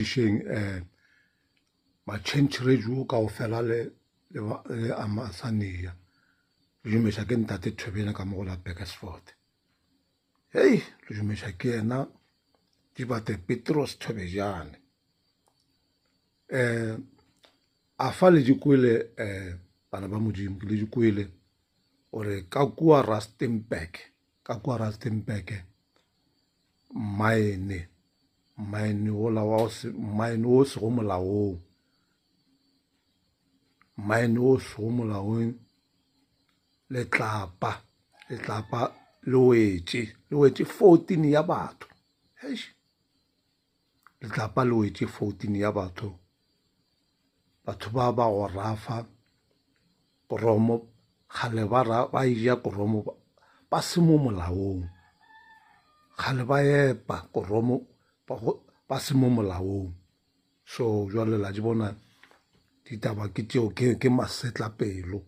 Išeng um matšhentšhirejo kaofela le le amasania le dumeša ke ntate Thobela ka mo go la Burgersfort. Hei le dumeša ke yena Dibate Petros Thobejane. Um a fa le di kwele um bana ba Modimo ke le di kwele gore ka kua Rustenburg ka kua Rustenburg mine mine wola wa mine wo sego molaong mine wo sego molaong letlapa letlapa le wetše le wetše 14 ya batho eish letlapa le wetše 14 ya batho batho ba ba go rafa koromo kgale ba ra ba eja koromo ba se mo molaong kgale ba epa koromo ba se mo molaong so jwale la di bona ditaba ke tšeo ke ke masetlapelo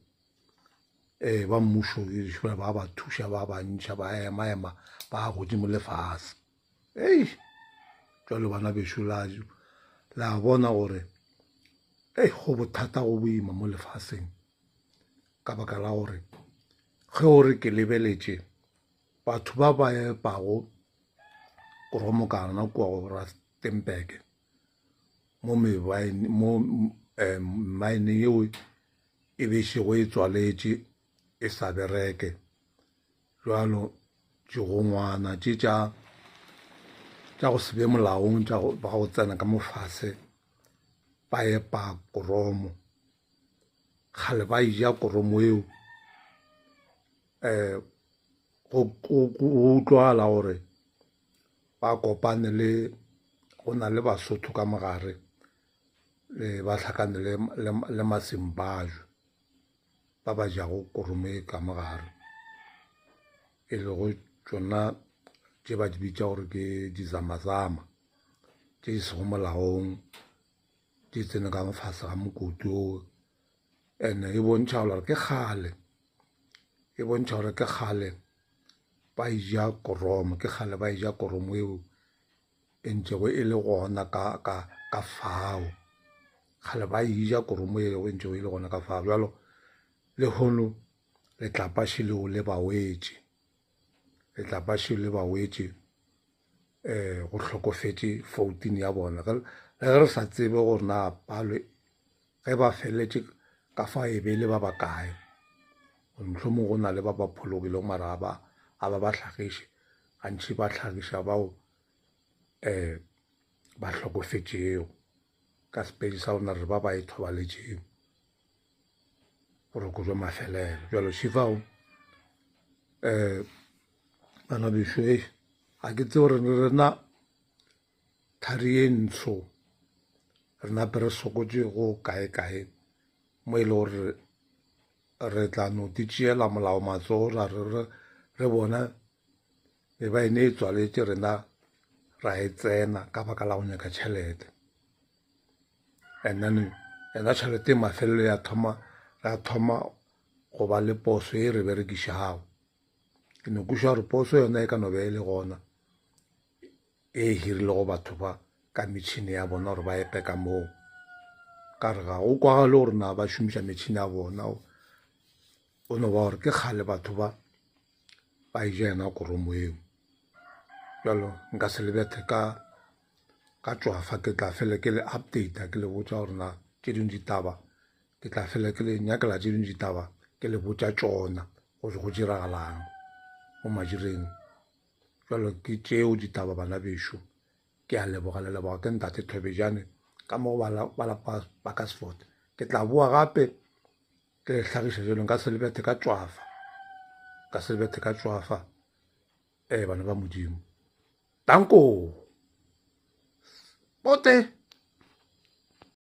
um ba mmušo ba ba thuša ba ba ntšha ba ema ema ba godimo le fase Ei, jwale bana bešo la la bona gore ei go bothata go boima mo lefaseng ka baka la gore ge o re ke lebeletše batho ba ba epago koromokana kua go Rustenburg mo mo mine yeo e bešego e tswaletše e sa bereke. Bjalo digongwana tše tša tša go se be molaong tša go ba go tsena ka mo fase ba epa koromo kgale ba eja koromo eo um go utlwala gore ba kopane le go na le Basotho ka mogare le ba hlakane le Mazimbabwe. ba ba jago korong e ka mo gare e lego tšona tše ba di bitša gore ke dizamazama tše di sego molaong di tsene ka fase ga mokoti oo and-e e bontšha gore ke kgale e bontšha gore ke kgale ba e ja koromo ke kgale ba e ja koromo eo e ntšego e le gona ka ka ka fao kgale ba e ja koromo eo e ntšego e le gona ka fao bjalo lehono letlapaši leo le ba wetše letlapaši le ba wetše um go hlokofetše 14 ya bona le ge re sa tsebe gore na palo ge ba feleletše ka fa e be le ba bakae mohlomong go na le ba ba phologilego mara ba a ba ba hlagiše gantši ba hlagiša bao um ba hlokofetšego ka Sepedi sa rona re ba ba ithobaletšego boroko bja mafelelo bjalo šifao um bana bešo e ga ke tsebe gore rena thari ye ntsho re nape re sokotše go kae kae mo e le gore re tla no di tšeela molao matsogo ra re re bona e ba e ne e tswaletše rena ra e tsena ka baka la go nyaka tšhelete and then yona tšhelete e mafelelo ya thoma ra thoma go ba le poso e re berekišago ke no kwešiša gore poso yona e ka no be e le gona e hirilego batho ba ka metšhini ya bona gore ba epe ka moo ka re ga go kwagale gore na ba šomiša metšhini ya bona o no ba gore ke kgale batho ba ba e ja yona koromo eo bjalo nka se le bethe ka ka tšwafa ke tla fela ke le update ke le botša gore na tše dingwe ditaba ke tla fela ke le nyakela tše dingwe ditaba ke le botša tšona gore go diragalang mo madireng jalo ke tšeo ditaba bana bešo ke a leboga le leboga ke ntate Thobejane ka mo go ba lapa Bakersford ke tla boa gape ke le hlagiša jalo nka se le bethe ka tšwafa ka se le bethe ka tšwafa ee bana ba modimo danko pote.